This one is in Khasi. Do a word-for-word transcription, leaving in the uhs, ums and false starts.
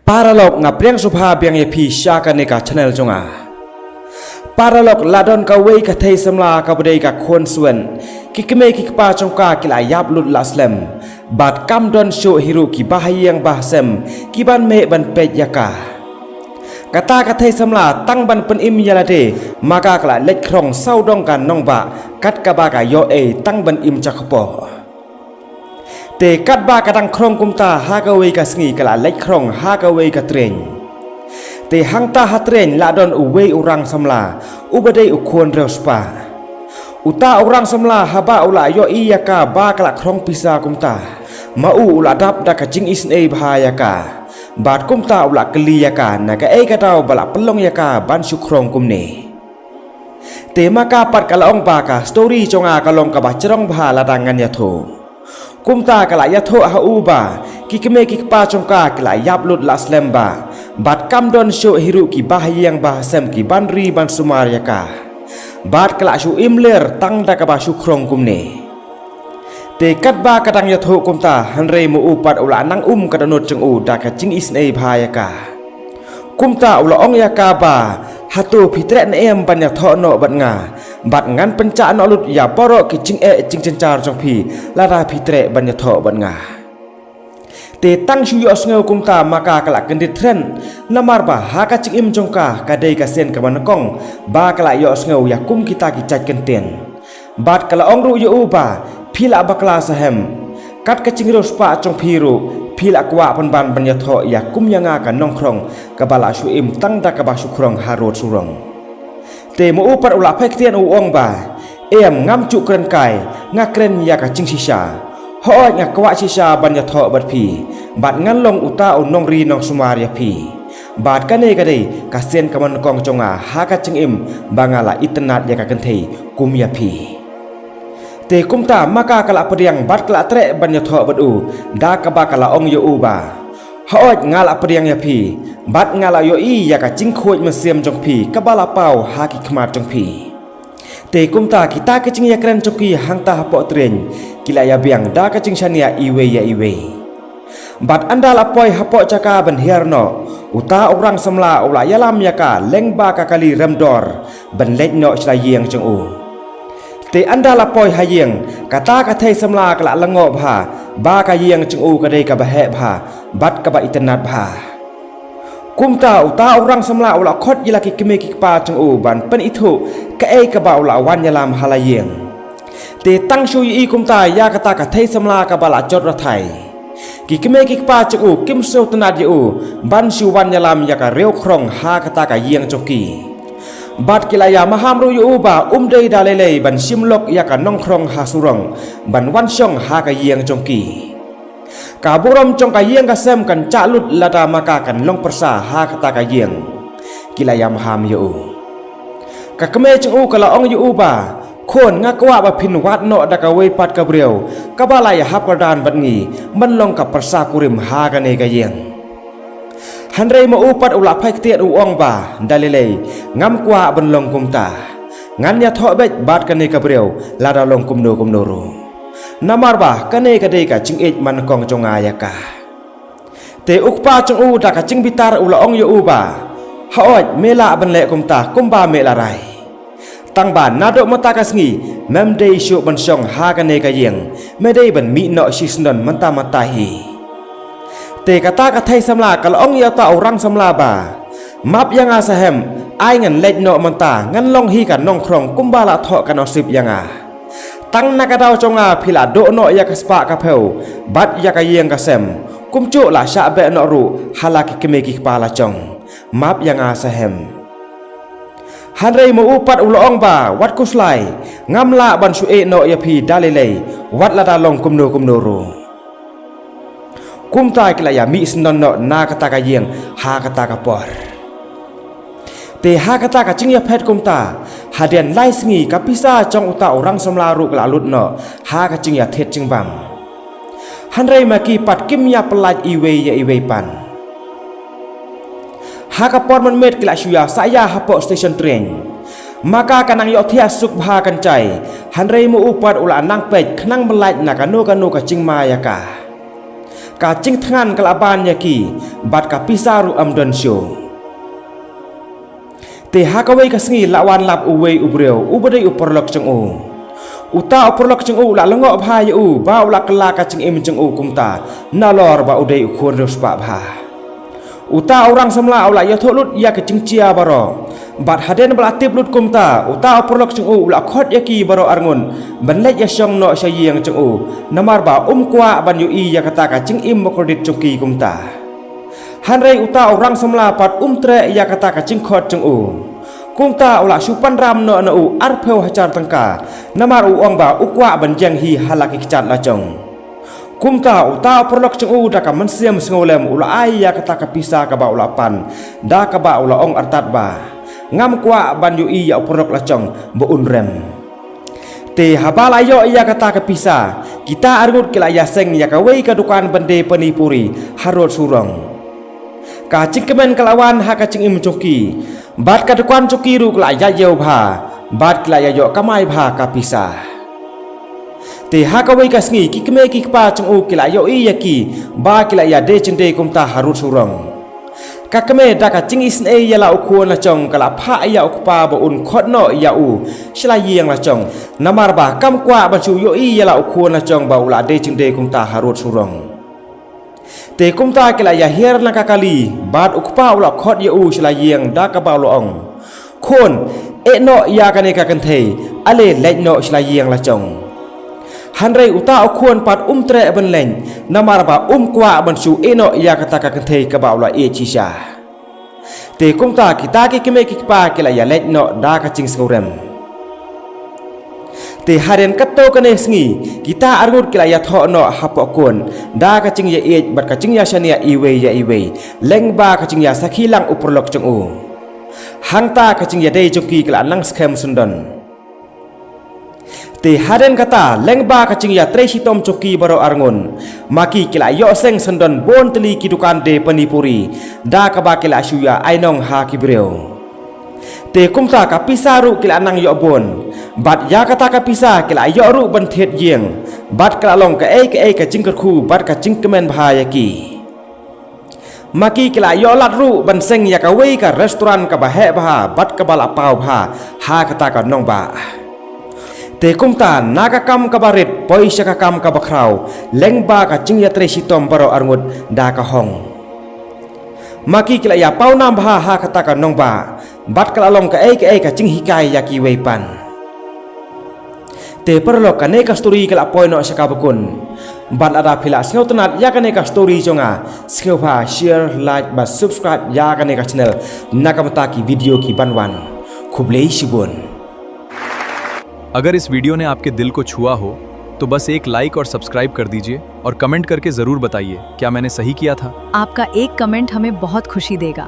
Paralok, nga pdiang sngewbha biang ïa phi sha kane ka channel jong nga. Paralok, la don kawei ka thei samla kaba dei ka Khun Swen. Ki kmie ki kpa jong ka ki la ïap lut la slem. Bad kam don shuh hi ruh ki bahaïing bahasem ki ban mih ban peit ïa ka. Kata ka thei samla tang ban pynim ïa lade, ma ka ka la leit khrong sawdong ka nongbah, kat kaba ka ïohi tang ban im sha kpoh. Te katba ka dang khrong kumta, ha kawei ka sngi ka la leit khrong ha kawei ka tren. Te hangta ha tren la don uwei u rang samla, uba dei u khun riewspah. Uta u rang samla haba u la ïohi ïa ka ba ka la khrong pisa kumta, ma u u la dap da ka jingisynei bha ïa ka. Bad kumta u la kylli ïa ka na kaei ka daw ba la pynlong ïa ka ban shu khrong kumne. Te ma ka pat ka la ong ba ka story jong nga ka long kaba syrong bha lada ngan ïathuh. Kumta ka la ïathuh ha u ba ki kmie ki kpa jong ka ki la ïap lut la slem bha, bad kam don shuh hi ruh ki bahaïing bahasem ki ban ri ban sumar ïa ka. Bad ka la shu im ler tang da kaba shu khrong kumne. Te katba ka dang ïathuh kumta, hynrei ma u pat u la nang um ka dohnud jong u da ka jingisynei bha ïa ka. Kumta u la ong ïa ka ba, hato phi treh ne em ban ïathuh noh bad nga, bad ngan pynjah noh lut ïa baroh ki jingeh jingjynjar jong phi, lada phi treh ban ïathuh bad nga. Te tang shu ïohsngew kumta ma ka ka la kyndit kren, namar ba ha ka jingim jong ka ka dei ka sien kaba nyngkong ba ka la ïohsngew ïa kum kita ki jait kyntien. Bad ka la ong ruh ïa u ba, phi la bakla sha hem. Kat ka jingriewspah jong phi ruh, phi la kwah pynban ban ïathuh ïa kum ïa nga ka nongkhrong kaba la shu im tang da kaba shu khrong harud surong. Te ma u pat u la phai ktien u ong ba, em, ngam ju kren kai, nga kren ïa ka jingshisha. Hooid, nga kwah shisha ban ïathuh bad phi, bad ngan long uta u nongri nongsumar ïa phi. Bad kane ka dei ka sien kaba nyngkong jong nga ha ka jingim ba nga la itynnad ïa ka kynthei kum ïa phi. Te kumta ma ka ka la pdiang bad ka la treh ban ïathuh bad u, da kaba ka la ong ïa u ba, hooid, nga la pdiang ïa phi, bad nga la ïohi ïa ka jingkhuid mynsiem jong phi kaba la paw ha ki khmat jong phi. Te kumta kita ki jingïakren jong ki hangta hapoh tren ki la ïa biang da ka jingshaniah iwei ïa iwei. Bad ynda la poi hapoh jaka ban hiar noh, uta u rang samla u la ïalam ïa ka lyngba ka kali rem dor ban leit noh sha la ïing jong u. Te ynda la poi ha ïing, kata ka thei samla ka la lyngngoh bha ba ka ïing jong u ka dei kaba heh bha bad kaba itynnad bha. Kumta uta u rang samla u la khot ïa la ki kmie ki kpa jong u ban pynithuh kaei kaba u la wan ïalam ha la ïing. Te tang shu ïohi kumta ïa kata ka thei samla kaba la jot rathai, ki kmie ki kpa jong u kim sngewtynnad ïa u ban shu wan ïalam ïa ka riewkhrong ha kata ka ïing jong ki. Bad ki la ïa maham ruh ïa u ba um dei da lei lei ban shim lok ïa ka nongkhrong ha surong ban wan shong ha ka ïing jong ki. Ka burom jong ka ïing ka sem kan jah lut lada ma ka kan long pyrsa ha kata ka ïing, ki la ïa maham ïa u. Ka kmie jong u ka la ong ïa u ba, khun, nga kwah ba phin wad noh da kawei pat ka briew kaba la ïa hap kyrdan bad ngi ban long ka pyrsa kurim ha kane ka ïing. Hynrei ma u pat u la phai ktien u ong ba, da lei lei, ngam kwah ban long kumta. Ngan ïathoh beit bad kane ka briew lada long kumno kumno ruh. Namar ba kane ka dei ka jingïeit manyngkong jong nga ïa ka. Te u kpa jong u da ka jingbitar u la ong ïa u ba, hooid, me lah ban leh kumta kumba me la rai. Tang ba naduh mynta ka sngi mem dei shuh ban shong ha kane ka ïing, me dei ban mih noh shisyndon mynta mynta hi. Te kata ka thei samla ka la ong ïa uta u rang samla ba, map ïa nga sha hem, ai ngan leit noh mynta, ngan long hi ka nongkhrong kumba la thoh ka nusip ïa nga. Tang na ka daw jong nga phi la duh noh ïa ka spah ka phew bad ïa ka ïing ka sem, kumjuh la shah beh noh ruh ha la ki kmie ki kpa la jong. Map ïa nga sha hem. Hynrei ma u pat u la ong ba, wat khuslai, ngam lah ban shu ïeh noh ïa phi da lei lei, wat lada long kumno kumno ruh. Kumta ki la ïa mih syndon noh na kata ka ïing ha kata ka por. Te ha kata ka jingïaphet kumta, hadien lai sngi ka pisa jong uta u rang samla ruh ka la lut noh ha ka jingïathied jingbam. Hynrei ma ki pat kim ïa pyllait iwei ïa iwei pat. Ha ka por mynmiet ki la shu ïa sah ïa hapoh station train. Ma ka ka nang ïohthiah suk bha kan jai, hynrei ma u pat u la nang peit khnang ban lait na kano kano ka jingma ïa ka. Ka jingthngan ka la ban ïa ki, bad ka pisa ruh ym don shuh. Te ha kawei ka sngi la wan lap uwei u briew, uba dei u paralok jong u. Uta u paralok jong u u la lyngngoh bha ïa u, ba u la kylla ka jingim jong u kumta, nalor ba u dei u khun riewspah bha. Uta u rang samla u la ïathuh lut ïa ka jingjia baroh. Bad hadien ba la tip lut kumta, uta u paralok jong u u la khot ïa ki baroh arngut, ban leit ïashong noh sha ïing jong u, namar ba um kwah ban ïohi ïa kata ka jingim bakordit jong ki kumta. Hynrei uta u rang samla pat um treh ïa kata ka jingkhot jong u. Kumta u la shu pynram noh na u arphew hajar tyngka, namar u ong ba u kwah ban ïeng hi ha la ki kjat la jong. Kumta uta u paralok jong u da ka mynsiem sngewlem u la ai ïa kata ka pisa kaba u la pan, da kaba u la ong artat ba, ngam kwah ban ïohi ïa u paralok la jong ba un rem. Te haba la ïoh ïa kata ka pisa, kita arngut ki la ïaseng ïa kawei ka dukan ban die pani puri harud surong. Ka jingkmen ka la wan ha ka jingim jong ki, bad ka dukan jong ki ruh ka la ïaid ïew bha, bad ki la ïa ïoh kamai bha ka pisa. Te ha kawei ka sngi ki kmie ki kpa jong u ki la ïohi ïa ki, ba ki la ïa die jingdie kumta harud surong. Ka kmie da ka jingisynei ïa la u khun la jong ka la phah ïa u kpa ba un khot noh ïa u sha la ïing la jong, namar ba kam kwah ban shu ïohi ïa la u khun la jong ba u la die jingdie kumta harud surong. Te kumta ki la ïa hiar na ka kali, bad u kpa u la khot ïa u sha la ïing da kaba u la ong, khun, ïeh noh ïa kane ka kynthei, ale leit noh sha la ïing la jong. Hynrei uta u khun pat um treh ban leit, namar ba um kwah ban shu ïeh noh ïa kata ka kynthei kaba u la ïeit shisha. Te kumta kita ki kmie ki kpa ki la ïa leit noh da ka jingsngewrem. Te hadien katto katne sngi, kita arngut ki la ïathoh noh hapoh kut, da ka jingïaieit bad ka jingïashaniah iwei ïa iwei, lyngba ka jingïasakhi lang u paralok jong u. Hangta ka jingïadei jong ki ka la nang skhem syndon. Te hadien kata, lyngba ka jingïatrei shitom jong ki baroh arngut, ma ki ki la ïoh seng syndon bun tylli ki dukan die pani puri, da kaba ki la shu ïa ainong ha ki briew. Te kumta ka pisa ruh ki la nang ïoh bun, bad ïa kata ka pisa ki la ïoh ruh ban thied ïing, bad ka la long kaei kaei ka jingkyrkhu bad ka jingkmen bha ïa ki. Ma ki ki la ïoh lad ruh ban seng ïa kawei ka restaurant kaba heh bha bad kaba la paw bha ha kata ka nongbah. Te kumta na ka kam kaba rit poi sha ka kam kaba khraw, lyngba ka jingïatrei shitom baroh arngut da ka hong. Ma ki ki la ïa pawnam bha ha kata ka nongbah, bad ka la long kaei kaei ka jinghikai ïa kiwei pat. Te paralok, kane ka story ka la poi noh sha kaba kut. Bad lada phi la sngewtynnat ïa kane ka story jong nga, sngewbha share, like bad subscribe ïa kane ka channel, na ka bynta ki video ki ban wan. Khublei shibun. अगर इस वीडियो ने आपके दिल को छुआ हो तो बस एक लाइक और सब्सक्राइब कर दीजिए और कमेंट करके जरूर बताइए, क्या मैंने सही किया था? आपका एक कमेंट हमें बहुत खुशी देगा।